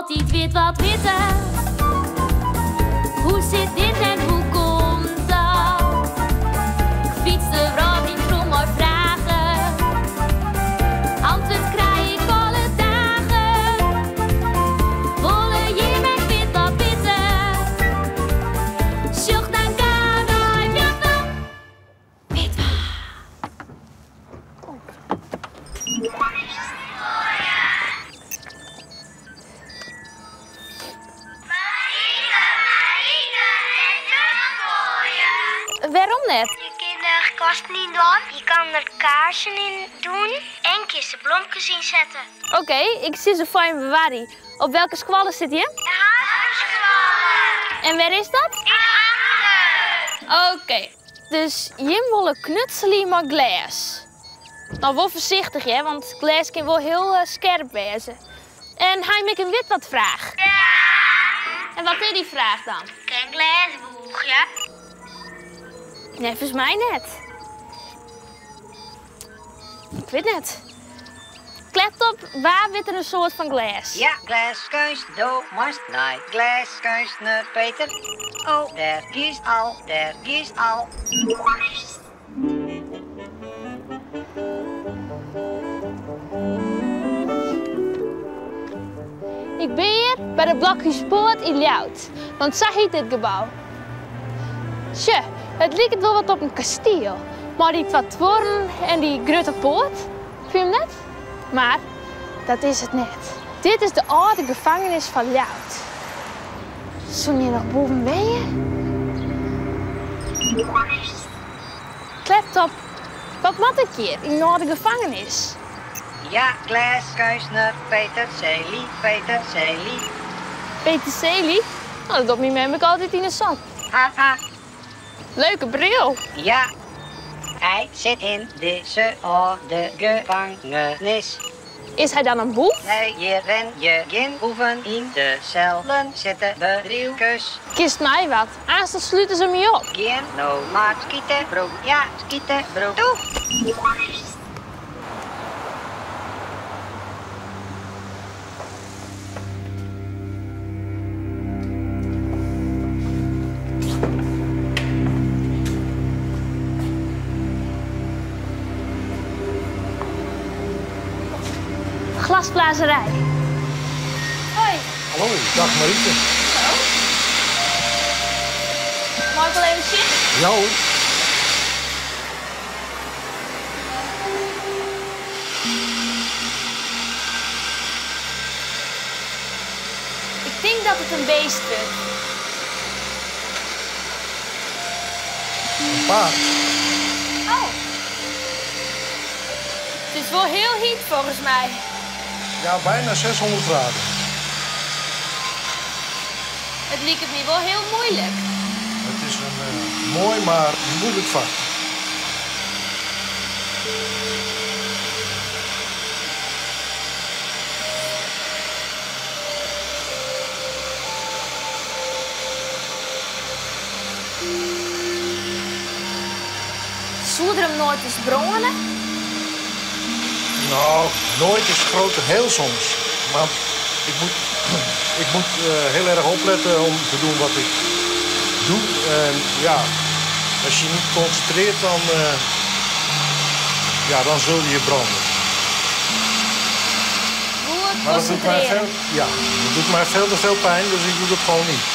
Altyd wit wat witte. Hoe sit dit en hoe komt dat? Ik fyts de wrâld yn troch mei fragen. Antwurd krij ik alle dagen. Wolle jim ek wit wat witte? Sjoch dan gau nei Wit wat! Wêrom net? Je kin der kwasten yn dwaan, je kan der kaarsen yn doen en kinst der blomkes yn sette. Oké, ik sil se foar jim bewarje. Op welke skoalle sit jim? De Havenskoalle. En wêr is dat? Yn Akkrum. Oké, dus jim wolle knutselje mei glês. No, wol foarsichtich hear, want glês kin wol hiel skerp wêze. En ha jim ek in witwatfraach? Ja! En wat is dy fraach dan? Kin glês bûgje? Neffens my net. Ik wit net. Kleptop, wa wit der in soad fan glês? Ja, glêskeunst, do moatst nei glêskeunstner Peter. Oh, dêr giest al, dêr giest al. Ik bin hjir by de Blokhúspoart yn Ljouwert, want sa hyt dit gebou. Sjoch, it liket wol wat op in kastiel, mei dy twa tuorren en dy grutte poart. Fyn je 'm net? Mar dat is it net. Dit is de âlde gefangenis fan Ljouwert. Soene hjir noch boeven wenje? Kleptop, wat moat ik hjir yn in âlde gefangenis? Ja, glêskeunstner Peterselie, Peterselie. Peterselie? No, dat docht myn mem ek altyd yn 'e sop. Ha, ha. Leuke bril. Ja, hy sit yn dizze âlde gefangenis. Is hy dan in boef? Nee, hjir wenje gjin boeven yn de sellen sitte bedriuwkes. Kinst my wat, aanst dan slute se my op. Gean no mar skitebroek, ja skitebroek, doeg! Glasblazerij. Hoi. Hallo, dag Marieke. Hallo. Mei ik wol even sjen? Ja hoor. Ik tink dat it in beest wurdt. In paard. Oh. It is wol hiel hyt folgens my. Ja, bijna 600 graden. It liket my wol hiel muoilik. It is in eh, moai mar moeilijk vak. Soe er him noait ris brâne? Nou, nooit is groter, heel soms. Want ik moet eh, heel erg opletten om te doen wat ik doe. En ja, als je niet concentreert, dan, eh, ja, dan zul je je branden. Goed Maar dat doet mij konsintreren. veel, ja, dat doet mij veel te veel pijn, dus ik doe dat gewoon niet.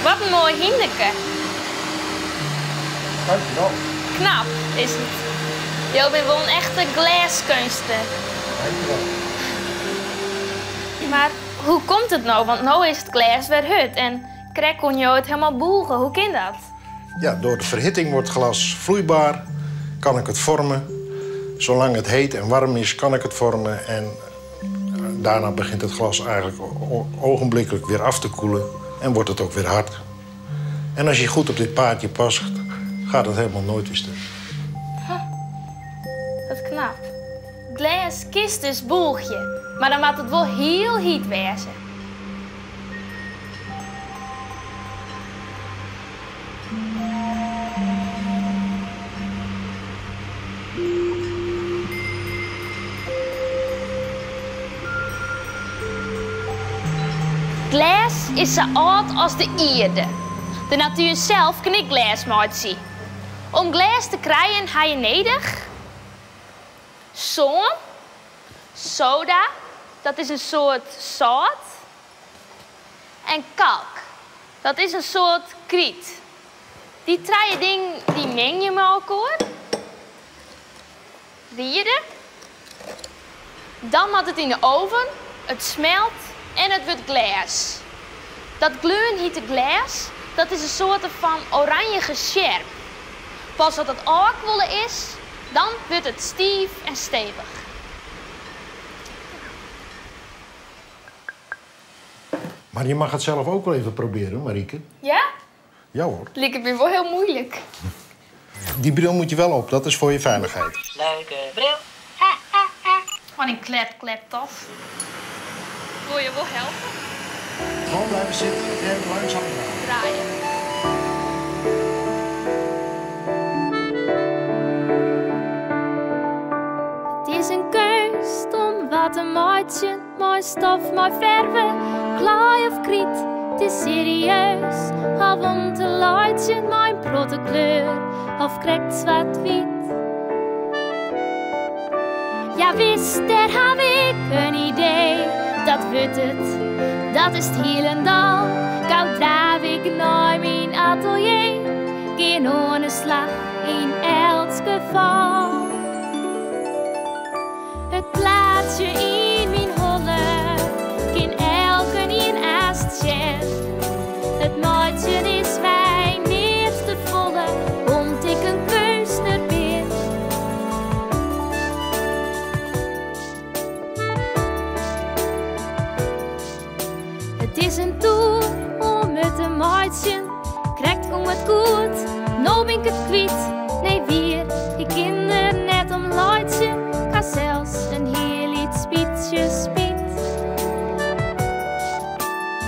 Wat in moai hynderke. Dankjewel. Knap is it. Jo binne wol in echte glêskeunstner. Dankjewel. Mar hoe komt it no? Want no is it glês wer hurd en krekt koene jo it hielendal bûge. Hoe kin dat? Ja, door de verhitting wordt glas vloeibaar. Kan ik het vormen. Zolang het heet en warm is, kan ik het vormen. En daarna begint het glas eigenlijk ogenblikkelijk weer af te koelen en wordt het ook weer hard. En als je goed op dit paardje past, gaat het helemaal nooit weer stuk. Wat knap. Glês kinst dus bûgje, mar dan moat it wol hiel hyt wêze. Glês is sa âld as de ierde. De natuer sels kin ek glês meitsje. Om glês te krijen ha je nedich sân, soda, dat is in soart sâlt, en kalk, dat is in soart kryt. Dy trije dingen dy meng je mei elkoar. Riere. Dan moat it yn de oven, it smelt en it wurdt glês. Dat gleonhite glês, dat is in soarte fan oranjige sjerp. Pas as it ôfkuolle is, dan wurdt it stiif en stevich. Maar je mag het zelf ook wel even proberen, Marieke. Ja? Ja hoor. Liket my wol hiel muoilik. Die bril moet je wel op, dat is voor je veiligheid. Leuke bril. Wat in klep, klep toch? Wil je wol helpe? Gewoon blijven zitten en langzaam draaien. Draaien. It is in keunst om wat te meitsjen mei stof, mei ferve, klaai of kryt. It is serieus of om te laitsjen mei in protte kleur of krekt swart-wyt. Ja wis, dêr haw ik in idee, dat wurdt it, dat is it hielendal. Gau draaf ik nei myn atelier, gean oan 'e slach yn elts gefal. It plaatsje yn myn holle kin elkenien aanst sjen. It meitsjen is my neat te folle, om't ik in keunstner bin. It is in toer om it te meitsjen, krekt gong it goed, no bin ik it kwyt. Nee wier, ik kin der net om laitsje, ik ha sels in hiel lyts bytsje spyt.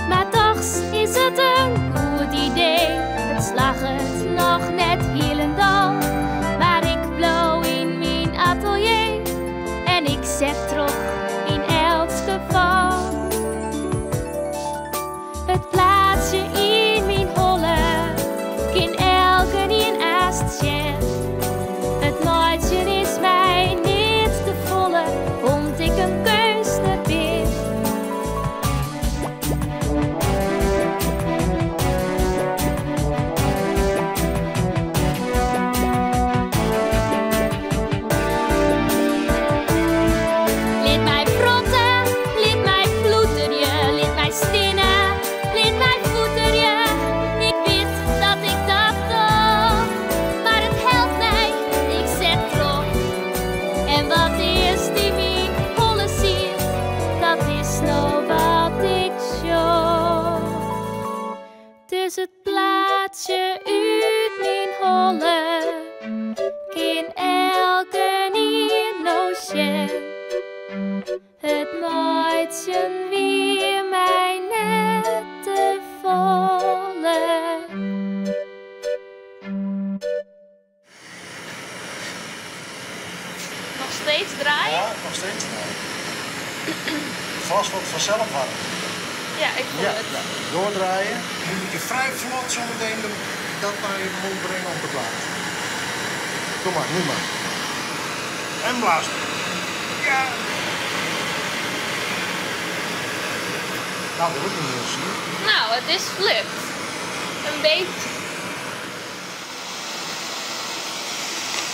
Mar dochs is it in goed idee, it slagget noch net hielendal. Mar ik bliuw yn myn atelier en ik set troch yn elts gefal. It plaatsje yn myn holle kin elkenien aanst sjen. It meitsjen is my neat te folle, om't ik in keunstner bin. Lit my protte, lit my ploeterje, lit my stinne, lit my foeterje. Ik wit dat ik dat doch, mar it helpt my, ik set troch. En wat earst yn myn holle siet, dat is no wat ik sjoch. Dus it plaatsje út myn holle kin elkenien no sjen. It meitsjen wie my net te folle. Nog steeds draaien? Ja, nog steeds draaien. Het glas wordt vanzelf warm. Ja, ik voel Ja, het. ja. Doordraaien. Nu moet je vrij vlot zometeen dat naar je mond brengen om te blazen. Kom maar, nu maar. En blaas. Ja. Nou, dat lukt niet meer, zie je. Nou, het is gelukt. Een beetje.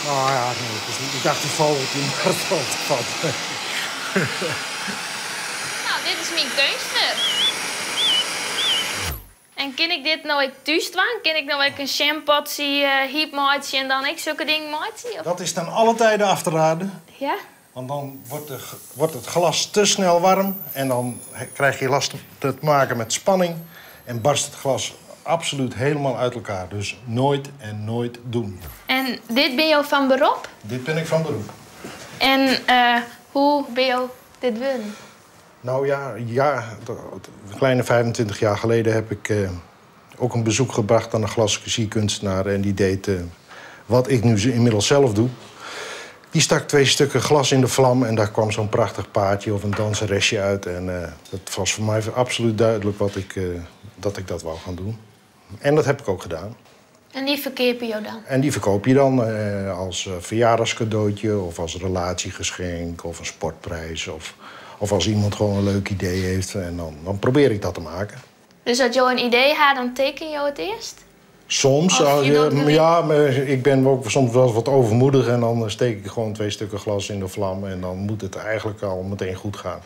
Nou ja, nee, het is niet. Ik dacht die vogeltje, maar het valt valt. Nou, dit is myn keunstner. En kin ik dit no ek thús dwaan? Kin ik no ek in shampootje hyp meitsje en dan ek sokke dingen meitsje? Of? Dat is ten alle tijden af te raden. Ja? Want dan wordt het glas te snel warm en dan krijg je last te maken met spanning en barst het glas absoluut helemaal uit elkaar. Dus nooit en nooit doen. En dit ben je van beroep? Dit ben ik van beroep. En hoe ben je dit wurden? Nou ja, ja, een kleine 25 jaar geleden heb ik ook een bezoek gebracht aan een glaskunstenaar. En die deed wat ik nu inmiddels zelf doe. Die stak twee stukken glas in de vlam en daar kwam zo'n prachtig paardje of een danseresje uit. En dat was voor mij absoluut duidelijk wat ik, dat ik dat wou gaan doen. En dat heb ik ook gedaan. En die verkoop je dan? En die verkoop je dan als verjaardagscadeautje of als relatiegeschenk of een sportprijs. Of als iemand gewoon een leuk idee heeft en dan probeer ik dat te maken. Dus als je een idee had, dan teken je het eerst? Soms, Of je doet het niet? ja, maar ik ben ook soms wel wat overmoedig en dan steek ik gewoon 2 stukken glas in de vlam en dan moet het eigenlijk al meteen goed gaan.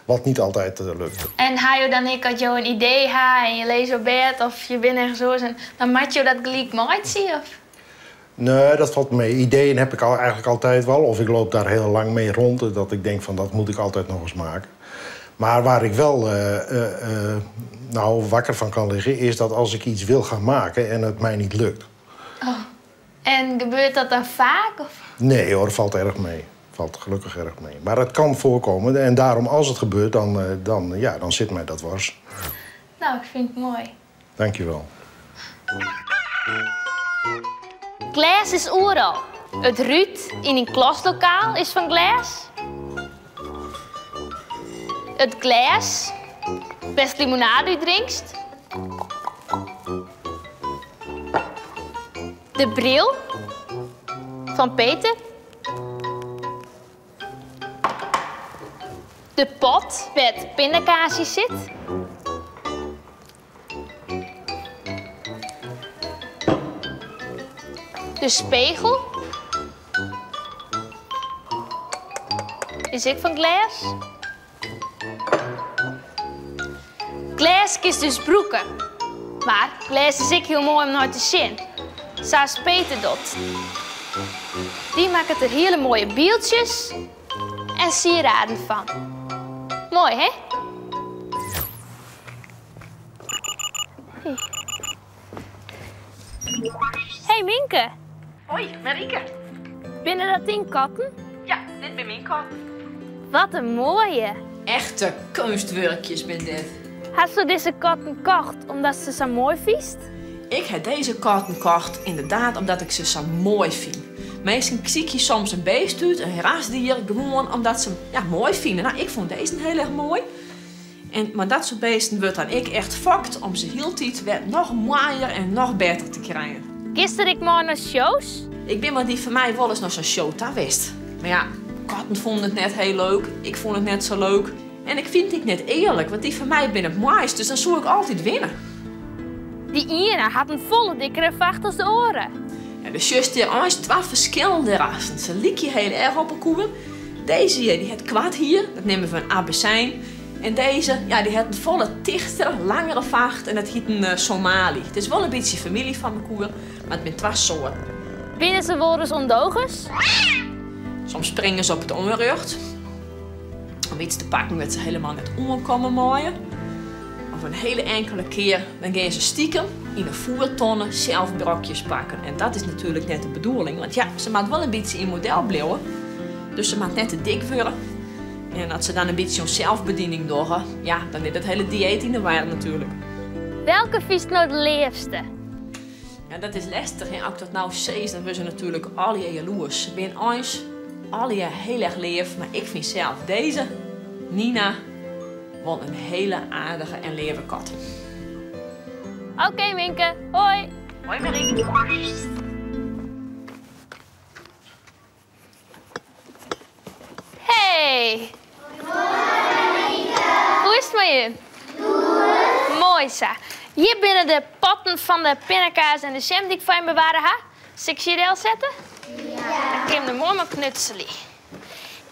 Wat niet altijd lukt. En ga je dan ik als je een idee had en je leest op bed of je bent ergens zo en dan maak je dat gelijk mooi zien? Of? Nee, dat valt mee. Ideeën heb ik eigenlijk altijd wel. Of ik loop daar heel lang mee rond, dat ik denk van dat moet ik altijd nog eens maken. Maar waar ik wel wakker van kan liggen, is dat als ik iets wil gaan maken en het mij niet lukt. Oh. En gebeurt dat dan vaak? Of? Nee hoor, valt erg mee. Valt gelukkig erg mee. Maar het kan voorkomen en daarom als het gebeurt, dan zit mij dat dwars. Nou, ik vind het mooi. Dankjewel. Glas is overal. Het ruut in een klaslokaal is van glas. Het glas, best limonade u drinkt. De bril van Peter. De pot waar het pindakaasje zit. De spiegel. Is ik van glas? Glas is dus broeken. Maar glas is ook heel mooi om naar te zien. Zoals Peter dat. Die maakt er hele mooie beeldjes en sieraden van. Mooi, hè? Hey. Hey Minke. Hoi, Marieke. Binnen dat 10 katten? Ja, dit ben mijn kat. Wat een mooie. Echte kunstwerkjes ben dit. Hast du deze katten gekocht omdat ze zo mooi viest? Ik heb deze katten gekocht inderdaad omdat ik ze zo mooi vind. Meestal zie ik je soms een beest uit, een rasdier, gewoon omdat ze hem, mooi vinden. Ik vond deze heel erg mooi. Maar dat soort beesten wordt dan ik echt fokt om ze heel tijd weer nog mooier en nog beter te krijgen. Gisteren ik maar naar shows? Ik ben maar die van mij wel eens naar zo'n show daar wist. Maar katten vonden het net heel leuk, ik vond het net zo leuk. En ik vind het net eerlijk, want die van mij ben het mooist, dus dan zou ik altijd winnen. Die Ina had een volle dikkere vacht als de oren. Ja, de zus die heeft 2 verschillende rassen. Ze lieken heel erg op elkaar. Deze hier, die heeft kwart hier, dat nemen we een Abessijn. En deze, die heeft een volle, dichtere, langere vacht en dat heet een Somali. Het is wel een beetje familie van elkaar, maar het zijn 2 soorten. Binnen ze worden ze ondogens? Soms springen ze op het onrug. Om iets te pakken dat ze helemaal net omkomen maaien. Of een hele enkele keer, dan gaan ze stiekem in een voertonne zelf brokjes pakken. En dat is natuurlijk net de bedoeling, want ze maakt wel een beetje in model blijven. Dus ze maakt net te dik worden. En als ze dan een beetje zo'n zelfbediening doen, dan is dat hele dieet in de war natuurlijk. Welke vies nou de liefste? Ja, dat is lastig. Hè? Als ik dat nou zie, dan worden ze natuurlijk alle jaloers. Ze zijn eens alle heel erg lief, maar ik vind zelf deze, Nina, wel een hele aardige en lieve kat. Oké, Minke. Hoi. Hoi, Marieke. Hey. Hoe is het met je? Goed. Mooi, zo. Hier binnen de potten van de pindakaas en de jam die ik voor je bewaren ha. Zal ik ze hier zetten? Ja. Dan kun je hem er mooi mee knutselen.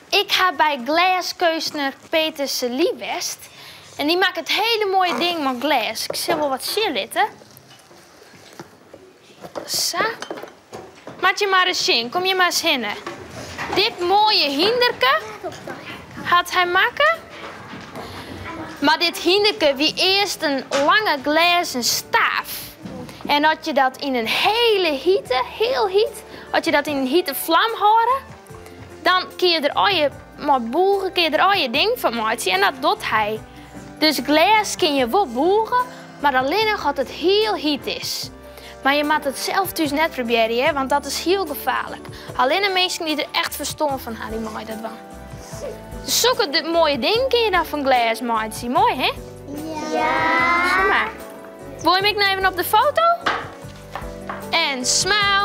Ik ga bij glaskeusner Peter Celie West. En die maakt het hele mooie ding met glas. Ik zal wel wat zitten. Zo. Maak je maar eens zien. Kom je maar eens hinnen. Dit mooie hinderke gaat hij maken. Maar dit hinderke wie eerst een lange glazen staaf. En had je dat in een hele hitte, heel heet, had je dat in een hitte vlam houden, dan kun je er al je maar boeren, kun je er al je ding van maken. En dat doet hij. Dus glas kun je wel boeren, maar alleen nog als het heel heet is. Mar je moatte it sels thús net probearje, hear, want dat is hiel gefaarlik. Allinne minsken dy't der echt ferstân fan ha, dy meie dat dwaan. Sokke moaie dingen kinne je dan fan glês meitsje. Moai, hè? Ja. Sjoch mar. Wol je him ek noch even op de foto? En smile.